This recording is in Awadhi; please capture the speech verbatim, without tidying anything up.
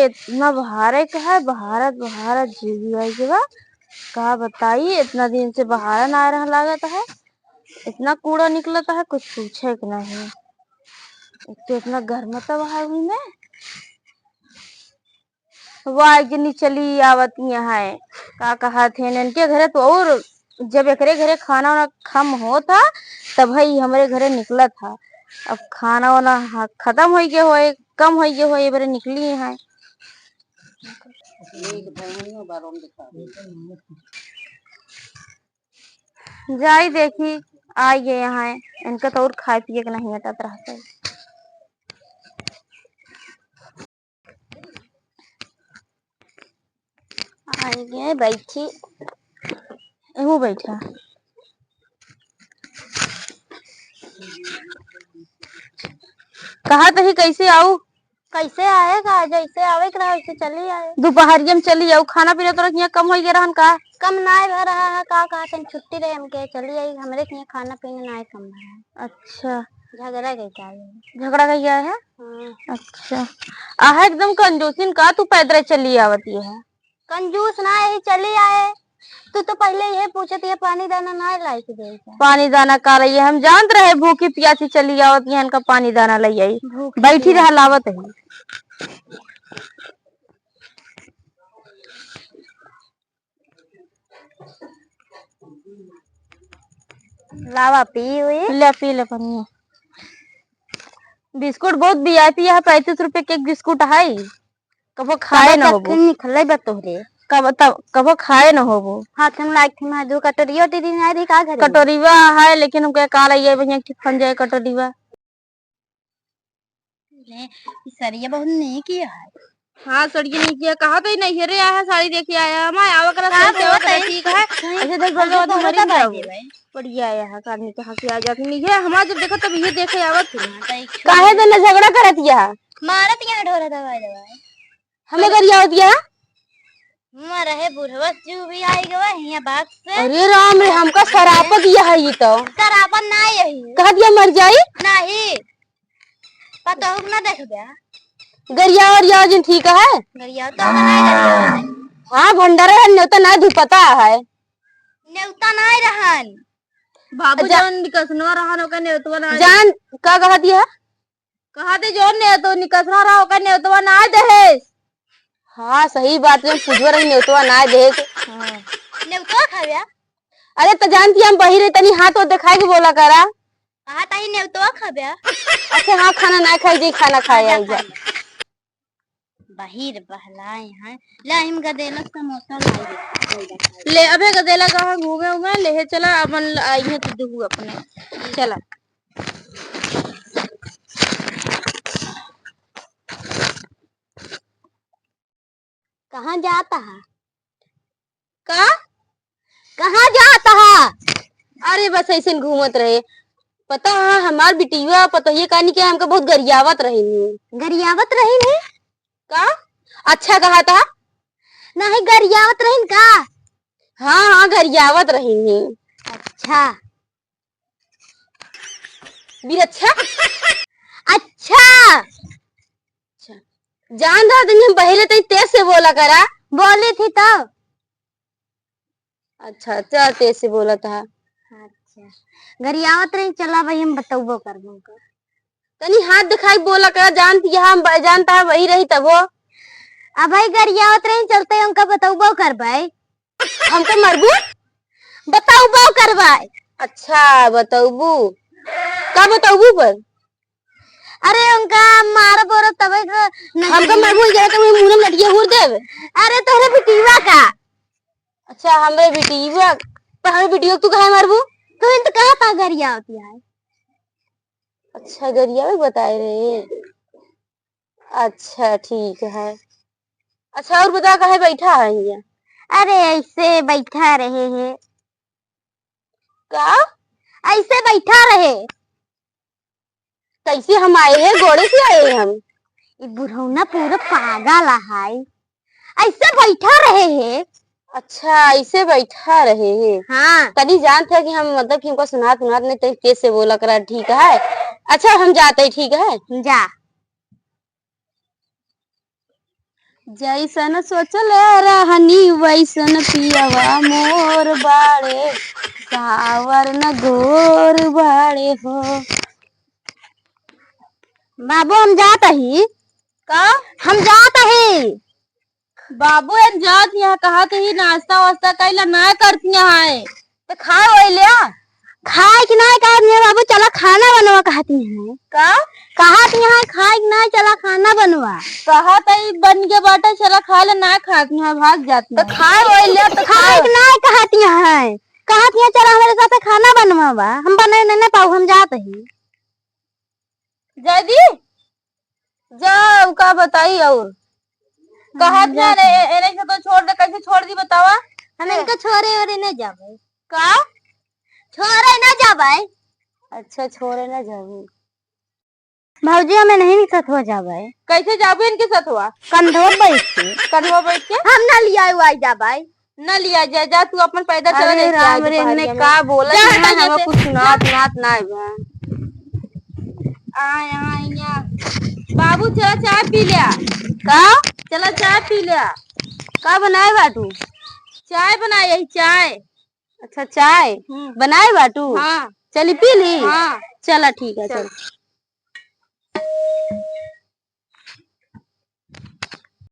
इतना बहारे के है, बहारत बहारत जीव आई के बा। का बताई, इतना दिन से बहारा ना रह लागत है, इतना कूड़ा निकलत है, कुछ पूछे के नहीं। एक तो इतना गर्म तब है हुई में, वाह जनी चली आवत यहाँ है। का कहत है, इनके घरे तो और जब एकरे घरे खाना वाना कम होत हा, तब ही हमरे घरे निकलत हा। अब खाना वाना ह-, खतम होइ गए होए, कम होइ गए होए, ये बरे निकली हैं। जाई देखी, आई गए यहाँ, इनका तो और खाए पिए के नहीं अटत रहता है। आई गए बैठी, एहू बैठा। कहा तही कैसे आऊ? कैसे आए का? जैसे आवे के रहा, वैसे चली आए। दोपहरिया में चली आऊ, खाना पीना तोरा किहाँ कम होइ गया रहन का? कम नाय भा रहा है, का कहा तन छुट्टी रहे हमके, चली आई, हमरे किहाँ खाना पीना नाय कम भा रहा है। अच्छा। झगड़ा कइके आए हैं। झगड़ा कइके आए हैं? हाँ। अच्छा। आहा एकदम कंजूसिन का तू पैदरे चली आवती है? कंजूस ना, यही चली आए। तू तो पहले ये पूछत, ये पानी दाना ना लाई के दे का? पानी दाना का रही है? हम जानत रहे भूखी पियासी चली आवत, यहाँ का पानी दाना ले आई। भूखी बैठी रहा, पियासी। लावत है। लावा पी हुई। ले पी ले पनिया। बिस्कुट बहुत वी आई पी है, पैंतीस रुपए के एक बिस्कुट है। कबो खाए तब न तक होबो। फिर निकले बा तोहरे। कब तब, कबो खाए न होबो। हाथ में लाइक थी, मैं दो कटोरिया उटोरी नहीं रही का घरे? कटोरीवा है, लेकिन हमके काल आइए भैया टिफिन जाए कटोरीवा। ले, ई सड़िया बहुत नीक ही है। हाँ, सड़िया नीक है। कहा तो ही नहीं है रे, आया साड़ी देखे आया। हम आवा करा हाँ, सही से आवा बहुत करा है। ठीक है। सही। अच्छा, देख, हम बबलू, तो तू बहुत मरी दबा जाओ। के भाई। बढ़िया है, हाँ, आदमी के हंसी आ जाती नहीं है। हमारा जब देखा तब ये देखे आवत थी। हाँ, तो एक छोड़ काहे दे। देना झगड़ा करत या? मारत यहाँ ढोरा दबाए दबाए। हमें गरियावत या? हुआं रहे बुढ़वा जू भी आई गवा हियां बाग से। अरे राम रे, हमका सराप दिया है ये तो। सरापन ना यही। कह दिया मर जाई? नहीं। पतोहू के ना देख गया। गरिया और या जिन ठीक है? गरिया तो ना गरिया। हाँ, भंडारा है, नेवता ना धुपता है। नेवता ना रहन। बाबू जा- जान निकसनवा रहन, ओकर नेवतवा ना जान का कह दिया? कहा दे जौन ने तो निकसना रहा, ओकर नेवतवा ना देहेस। हाँ, सही बात है, पूछवा रही नेवतवा ना देहेस। हाँ। नेवतवा खाव्या? अरे, तो जानती हम बहिर है, तनी हाथ वो दिखाई के बोला करा। कहा ताही नेवतवा खाव्या? अच्छा, हाँ, खाना ना खाई, जे खाना खाए हाँ, आई जा। खा ले। बहिर बहलाए हैं। ले, हम गदेला समोसा लाई दे। ले, अबे गदेला कहाँ घूमे उमे, लेहे चला, अपन आई है तो देहू अपने। चला। कहाँ जाता है? का? कहाँ जाता है? अरे बस ऐसे घूमत रहे। पता है हमार बिटिया पतोहिए कानी के हमका बहुत गरियावत रही। गरियावत रही? का? अच्छा कहा था? नहीं, गरियावत रही का? हाँ, हाँ, गरियावत रही। अच्छा। बीर अच्छा? अच्छा। अच्छा। जान रहा तनी हम पहले तनी तेज से बोला करा। बोली थी तो। अच्छा, अच्छा, तेज से बोला था। अच्छा। गरियावत रही, चला भाई हम बतौबो कर दूंगा। तनी हाथ दिखाई बोला करा, जानती है हम ब-, जानता है वही रही तब वो। अब भाई गरियावत रही, चलते हमका बतौबो कर भाई। हमका मरबू? बतौबो करबाई। अच्छा, बतौबू। का बतौबू पर? अरे, उनका मारब ओरब तबे तो नहीं। हमका मरबू, जरा तो मुंह में लठिया हुर देब। अरे, तोहरे बिटिया का। अच्छा, हमरे बिटिया, पर हमरे बिटिया तू काहे मरबू? तू इन तो कहा था गरिया होती है। अच्छा, गरिया में बताए रहे। अच्छा, ठीक है। अच्छा, और बता, काहे बैठा है हियां? अरे, ऐसे बैठा रहे हैं। का? ऐसे बैठा रहे। कैसे हम आए हैं? गोड़े से आए हैं हम। ई बुढ़ौना पूरा पागल है। ऐसे बैठा रहे हैं। अच्छा, ऐसे बैठा रहे हैं। हाँ। तनी जानत है कि हम, मतलब कि हमको सुनात उनात नहीं, तो कैसे बोला करा, ठीक है? अच्छा, हम जाते हैं, ठीक है? जा। जैसन सोचले रहनी वैसन पियवा मोर बाड़े, सावर न गोर बाड़े हो। बाबू, हम जात ही। का? हम जात ही। बाबू, हम जात यहाँ, कहत ही नाश्ता वास्ता कैला ना करती है। तो खाए वही लिया। खाए कि नाहीं कहत ही बाबू, चला खाना बनवा कहत ही। का? कहत ही खाए कि नाहीं, चला खाना बनवा। कहत ही बन के बाटे, चला खा ले, ना खात ही, भाग जात ही। तो खाए वही लिया, तो खाए खाए। कि नाहीं कहत ही। कहत ही चला हमरे साथे खाना बनवा बा, हम बनाए नहीं ना पाऊ, हम जात ही। जदी जा, उ का बताई और? कहत ना रे, ए-, एने से तो छोड़ दे, कैसे छोड़ दी बतावा? हम इनका छोड़े ओरे नहीं जाबे। का? छोड़े ना जाबे। अच्छा, छोड़े ना जाबे। भौजी, हमें नहीं इनके सथवा जाबे। कैसे जाबे इनके सथवा? कंधवा बैठ के। कंधवा बैठ के? हम ना लिया हुआ जाबे। ना लिया जाए, जा तू अपन पैदल चला अरे जाए, राम आज रे, दोपहरिया ने में। का बोला जा, है, हटा हमें जाते। कुछ सुनात, सुनात ना बा। आ, यहाँ, यहाँ। बाबू, चला चाय पी लिया। का? चला चाय पी लिया। का बनाए बाटू? चाय बनाए, यही चाय। अच्छा, चाय हम्म। बनाए बाटू? हाँ। चली पी ली? हाँ। चला, ठीक है, चल। चल।